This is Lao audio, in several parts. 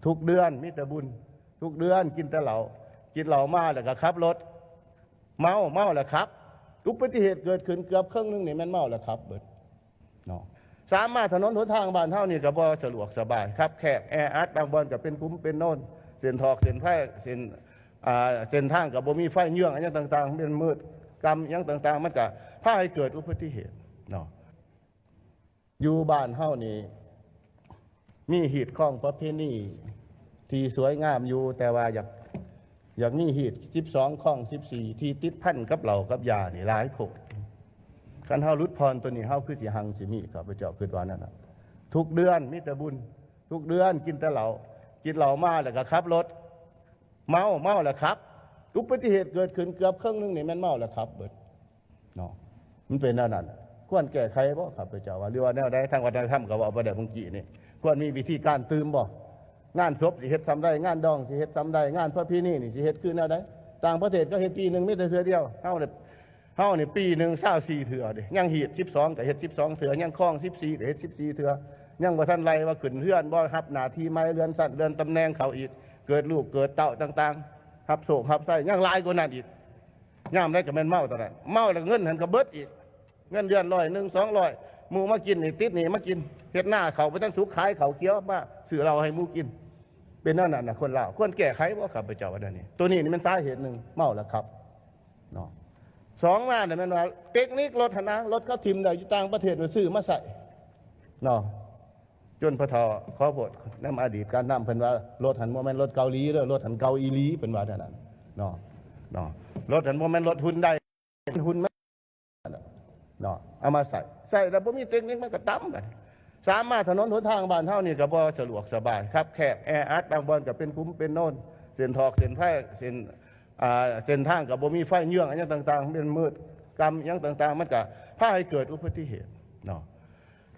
ທຸກເດືອນມີແຕ່ບຸນ, ທຸກເດືອນກິນແຕ່ເຫຼົ້າ, ກິນເຫຼົ້າມາແລ້ວກໍຂັບລົດ, ເມົາ, ເມົາແລ້ວຂັບ. ອຸບັດຕິເຫດເກີດຂຶ້ນເກືອບເຄິ່ງໜຶ່ງນີ້ແມ່ນເມົາແລ້ວຂັບເບິດເນາະ. ສາມມາຖະໜົນຫົນທາງບ້ານເຮົານີ້ກໍບໍ່ສະດວກສະບາຍ, ຄັບແຄບ, ແອອັດ, ບາງບ່ອນກໍເປັນຂຸມເປັນໂນນ, ເສັ້ນຖອກເສັ້ນໄຟ, ເສັ້ນ ອ່າ ເສັ້ນທາງກໍບໍ່ມີໄຟເຍືອງ ຫຍັງຕ່າງໆ, ເປັນມືດກຳຫຍັງຕ່າງໆ, ມັນກໍພາໃຫ້ເກີດອຸບັດຕິເຫດເນາະ. ຢູ່ບ້ານເຮົານີ້ມີຮີດຄອງປະເພນີທີ່ສວຍງາມຢູ່, ແຕ່ວ່າຢາກ ຢາກມີຮີດສິບສອງຄອງສິບສີ່ທີ່ຕິດພັນກັບເຫຼົ້າກັບຢານີ້ຫຼາຍໂພດ. ຄັນເຮົາຫຼຸດຜ່ອນຕົວນີ້ ເຮົາຄືຊິຮັ່ງຊິມີ, ຂ້າພະເຈົ້າຄິດວ່ານັ້ນນະ. ທຸກເດືອນມີແຕ່ບຸນ, ທຸກເດືອນກິນແຕ່ເຫຼົ້າ, ກິນເຫຼົ້າມາແລ້ວກໍຂັບລົດ, ເມົາ, ເມົາແລ້ວຂັບ. ອຸບັດຕິເຫດເກີດຂຶ້ນເກືອບເຄິ່ງໜຶ່ງນີ້ແມ່ນເມົາແລ້ວຂັບເບິດເນາະ. ມັນເປັນແນວນັ້ນ ຄວນແກ້ໄຂບໍ່ ຂ້າພະເຈົ້າວ່າ ຫຼືວ່າແນວໃດ? ທາງວັດທະນະທຳກໍເວົ້າໄປແລ້ວເມື່ອກີ້ນີ້, ຄວນມີວິທີການຕື່ມບໍ່? ງານສົບຊິເຮັດສ່ຳໃດ? ງານດອງຊິເຮັດສ່ຳໃດ? ງານປະເພນີນີ້ຊິເຮັດຄືແນວໃດ? ຕ່າງປະເທດເຂົາເຮັດປີໜຶ່ງມີແຕ່ເທື່ອດຽວ, ເຮົາ ເຮົານີ້ປີໜຶ່ງຊາວສີ່ເທື່ອເດ້, ຍັງຮີດສິບສອງກໍເຮັດສິບສອງເທື່ອ, ຍັງຄອງສິບສີ່ກໍເຮັດສິບສີ່ເທື່ອ, ຍັງບໍ່ທັນໄລ່ວ່າຂຶ້ນເຮືອນບໍ່, ຮັບໜ້າທີ່ໃໝ່, ເລື່ອນຊັ້ນເລື່ອນຕຳແໜ່ງເຂົາອີກ, ເກີດລູກເກີດເຕົ້າຕ່າງໆ, ຮັບໂຊກຮັບໄຊ, ຍັງຫຼາຍກວ່ານັ້ນອີກ. ຍາມໃດກໍແມ່ນເມົາຕອນນັ້ນ, ເມົາແລ້ວເງິນຫັ້ນກໍເບິດອີກ, ເງິນເດືອນຮ້ອຍໜຶ່ງ ສອງຮ້ອຍ, ໝູ່ມາກິນນີ້ຕິດໜີ້ມາກິນ, ເຮັດນາເຂົ້າບໍ່ທັນສຸກ, ຂາຍເຂົ້າຂຽວມາຊື້ເຫຼົ້າໃຫ້ໝູ່ກິນ. ເປັນແນວນັ້ນນະຄົນລາວ, ຄວນແກ້ໄຂບໍ່ ຂ້າພະເຈົ້າວ່າແນວນີ້. ໂຕນີ້ນີ້ແມ່ນສາເຫດໜຶ່ງ, ເມົາແລ້ວຂັບເນາະ. ສອງມານີ້ແມ່ນວ່າເຕັກນິກລົດຫັ້ນນະ, ລົດເຂົາຖິ້ມໄດ້ຢູ່ຕ່າງປະເທດ ໄປຊື້ມາໃຊ້ເນາະ. ຈົນພໍ່ເຖົ້າ ຂໍໂທດ ນຳອະດີດການນຳ ເພິ່ນວ່າ ລົດຫັ້ນບໍ່ແມ່ນລົດເກົາຫຼີເດີ, ລົດຫັ້ນເກົ່າອີ່ຫຼີ, ເພິ່ນວ່າແນວນັ້ນເນາະ, ເນາະ, ລົດຫັ້ນບໍ່ແມ່ນລົດຮຸນໄດ, ຮຸນແມ່ນເນາະ, ເອົາມາໃຊ້ ໃຊ້ແລ້ວບໍ່ມີເຕັກນິກ ມັນກໍຕຳກັນ. ສາມມາຖະໜົນຫົນທາງບ້ານເຮົານີ້ກໍບໍ່ສະດວກສະບາຍ, ຄັບແຄບ, ແອອັດ, ບາງບ່ອນກໍເປັນຂຸມເປັນໂນນ, ເສັ້ນຖອກເສັ້ນໄຟ, ເສັ້ນ ອ່າ ເສັ້ນທາງກໍບໍ່ມີໄຟເຍືອງ ຫຍັງຕ່າງໆ, ເປັນມືດກຳຫຍັງຕ່າງໆ, ມັນກໍພາໃຫ້ເກີດອຸບັດຕິເຫດເນາະ.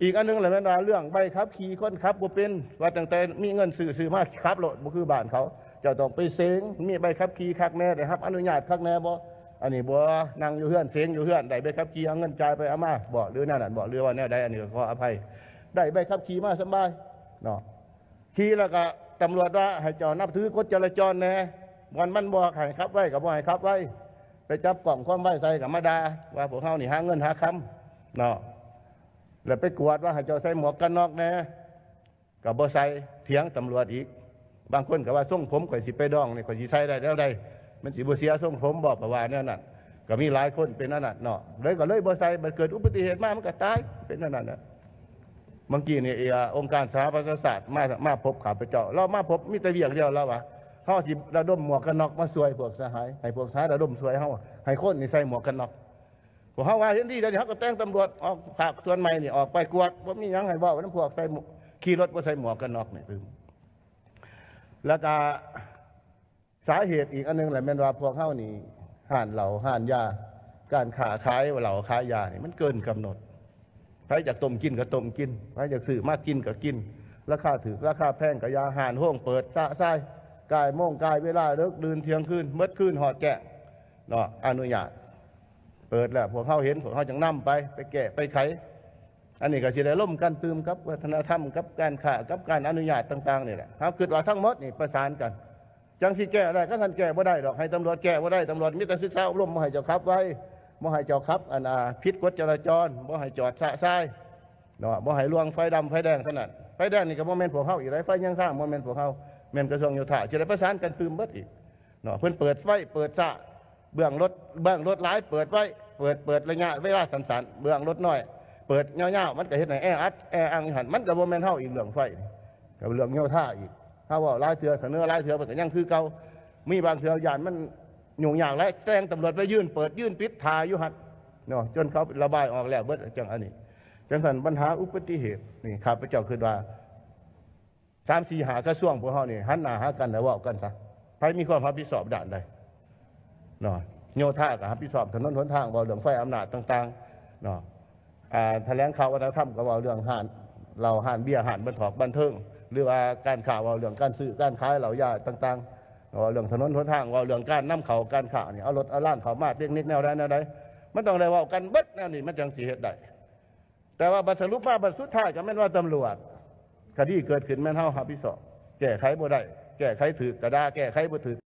ອີກອັນໜຶ່ງລະແມ່ນວ່າເລື່ອງໃບຂັບຂີ່ຄົນຂັບບໍ່ເປັນ, ວ່າຕັ້ງແຕ່ມີເງິນຊື້, ຊື້ມາຂັບໂລດ, ບໍ່ຄືບ້ານເຂົາ. ເຈົ້າຕ້ອງໄປເສັງ, ມີໃບຂັບຂີ່ຄັກແນ່, ໄດ້ຮັບອະນຸຍາດຄັກແນ່ບໍ່? ອັນນີ້ບໍ່, ນັ່ງຢູ່ເຮືອນ, ເສັງຢູ່ເຮືອນ, ໄດ້ໃບຂັບຂີ່, ເອົາເງິນຈ່າຍໄປເອົາມາບໍ ຫຼືແນວນັ້ນບໍ ຫຼືວ່າແນວໃດ? ອັນນີ້ກໍຂໍອະໄພ. ໄດ້ໃບຂັບຂີ່ມາສະບາຍເນາະ, ຂີ່ແລ້ວກໍຕຳຫຼວດວ່າໃຫ້ເຈົ້ານັບຖືກົດຈະລາຈອນແດ່, ບ່ອນມັນບໍ່ໃຫ້ຂັບໄວກໍບໍ່ໃຫ້ຂັບໄວ, ໄປຈັບກ້ອງຄວາມໄວໃສ່ກໍມາດ່າວ່າພວກເຮົານີ້ຫາເງິນຫາຄຳເນາະ. ແລ້ວໄປກວດວ່າໃຫ້ເຈົ້າໃສ່ໝວກກັນນັອກແດ່, ກໍບໍ່ໃສ່, ຖຽງຕຳຫຼວດອີກ. ບາງຄົນກໍວ່າ ຊົງຜົມຂ້ອຍຊິໄປດອງນີ້ ຂ້ອຍຊິໃສ່ໄດ້ແນວໃດ? ມັນຊິບໍ່ເສຍຊົງຜົມບໍ່? ເພິ່ນວ່າແນວນັ້ນ. ກໍມີຫຼາຍຄົນເປັນອັນນັ້ນເນາະ, ເລີຍກໍເລີຍບໍ່ໃສ່, ບັດເກີດອຸບັດຕິເຫດມາ ມັນກໍຕາຍ, ເປັນອັນນັ້ນນະ. ເມື່ອກີ້ນີ້ ເອີ ອົງການສະຫະປະຊາຊາດມາ ມາພົບຂ້າພະເຈົ້າ, ລາວມາພົບມີແຕ່ວຽກດຽວ, ລາວວ່າ ເຮົາຊິລະດົມໝວກກັນນັອກມາຊ່ວຍພວກສະຫາຍ, ໃຫ້ພວກສະຫາຍລະດົມຊ່ວຍເຮົາ, ໃຫ້ຄົນນີ້ໃສ່ໝວກກັນນັອກ. ພວກເຮົາວ່າເຫັນດີ, ດຽວນີ້ເຮົາກໍແຕ່ງຕຳຫຼວດອອກ ພາກສ່ວນໃໝ່ນີ້ອອກໄປກວດ, ບໍ່ມີຫຍັງໃຫ້ເວົ້ານຳພວກໃສ່ໝວກ ຂີ່ລົດບໍ່ໃສ່ໝວກກັນນັອກນີ້. ແລ້ວກໍສາເຫດອີກອັນໜຶ່ງລະແມ່ນວ່າ ພວກເຮົານີ້ ຮ້ານເຫຼົ້າຮ້ານຢາ, ການຄ້າຂາຍເຫຼົ້າຂາຍຢານີ້ ມັນເກີນກຳນົດ. ໃຜຢາກຕົ້ມກິນກໍຕົ້ມກິນ, ໃຜຢາກຊື້ມາກິນກໍກິນ, ລາຄາຖືກລາຄາແພງກໍຢ່າ, ຮ້ານໂຮງເປີດຊະຊາຍ ກ່າຍໂມງກ່າຍເວລາ, ເດິກດື່ນທ່ຽງຄືນ, ໝົດຄືນຮອດແຈ້ງເນາະ, ອະນຸຍາດ. ເປີດແລ້ວ ພວກເຮົາເຫັນ ພວກເຮົາຈັ່ງນຳໄປ ໄປແກ້ໄປໄຂ. ອັນນີ້ກໍຊິໄດ້ລົມກັນຕື່ມກັບວັດທະນະທຳ, ກັບການຄ້າ, ກັບການອະນຸຍາດຕ່າງໆນີ້ແຫຼະ. ເຮົາຄິດວ່າທັງໝົດນີ້ປະສານກັນ ຈັ່ງຊິແກ້ໄດ້. ຄັນຊັ້ນແກ້ບໍ່ໄດ້ດອກ, ໃຫ້ຕຳຫຼວດແກ້ບໍ່ໄດ້. ຕຳຫຼວດມີແຕ່ສຶກສາອົບຮົມ, ບໍ່ໃຫ້ເຈົ້າຂັບໄວ, ບໍ່ໃຫ້ເຈົ້າຂັບ ອັນ ອາ ຜິດກົດຈະລາຈອນ, ບໍ່ໃຫ້ຈອດຊະຊາຍເນາະ, ບໍ່ໃຫ້ລ່ວງໄຟດຳໄຟແດງເທົ່ານັ້ນ. ໄຟແດງນີ້ກໍບໍ່ແມ່ນພວກເຮົາອີກ, ໄຟຫຍັງທາງບໍ່ແມ່ນພວກເຮົາ, ແມ່ນກະຊວງໂຍທາ. ຊິໄດ້ປະສານກັນຕື່ມເບິດອີກ. ເນາະ ເພິ່ນເປີດໄຟເປີດຊະ, ເບື້ອງລົດ ເບື້ອງລົດຫຼາຍເປີດໄວ້, ເປີດ ເປີດໄລຍະເວລາສັ້ນໆ, ເບື້ອງລົດນ້ອຍເປີດຍາວໆ, ມັນກໍເຮັດໃຫ້ແອອັດແອອັງຢູ່ຫັ້ນ. ມັນກໍບໍ່ແມ່ນເຮົາອີກເລື່ອງໄຟ, ກໍເລື່ອງໂຍທາອີກ. ເຮົາເວົ້າຫຼາຍເທື່ອ, ສະເໜີຫຼາຍເທື່ອ, ເພິ່ນກໍຍັງຄືເກົ່າ. ມີບາງເທື່ອຢ້ານມັນຫຍຸ້ງຍາກຫຼາຍ, ແຕ່ງຕຳຫຼວດໄປຢືນເປີດຢືນປິດຖ້າຢູ່ຫັ້ນເນາະ, ຈົນເຂົາລະບາຍອອກແລ້ວເບິດ. ຈັ່ງອັນນີ້ ຈັ່ງຊັ້ນບັນຫາອຸບັດຕິເຫດນີ້ ຂ້າພະເຈົ້າຄິດວ່າ ສາມ ສີ່ ຫ້າ ກະຊວງພວກເຮົານີ້ ຫັນໜ້າຫາກັນແລ້ວເວົ້າກັນຊະ, ໃຜມີຄວາມຮັບຜິດຊອບດ້ານໃດເນາະ? ໂຍທາກໍຮັບຜິດຊອບຖະໜົນຫົນທາງ, ເວົ້າເລື່ອງໄຟອຳນາດຕ່າງໆເນາະ, ອ່າ ຖະແຫຼງຂ່າວວັດທະນະທຳກໍເວົ້າເລື່ອງຮ້ານເຫຼົ້າ, ຮ້ານເບຍ, ຮ້ານບັນຖອກບັນເທີງ ຫຼືວ່າການຄ້າ, ເວົ້າເລື່ອງການຊື້ການຂາຍເຫຼົ້າຢາຕ່າງໆ, ເວົ້າເລື່ອງຖະໜົນຫົນທາງ, ເວົ້າເລື່ອງການນຳເຂົ້າການຄ້ານີ້, ເອົາລົດເອົາລານເຂົ້າມາ, ເຕັກນິກແນວໃດແນວໃດ, ມັນຕ້ອງໄດ້ເວົ້າກັນເບິດແນວນີ້ ມັນຈັ່ງຊິເຮັດໄດ້. ແຕ່ວ່າບັດສະຫຼຸບມາ ບັດສຸດທ້າຍກໍແມ່ນວ່າຕຳຫຼວດ, ຄະດີເກີດຂຶ້ນແມ່ນເຮົາຮັບຜິດຊອບ ແກ້ໄຂບໍ່ໄດ້ ແກ້ໄຂຖືກກໍດ່າ ແກ້ໄຂບໍ່ຖືກ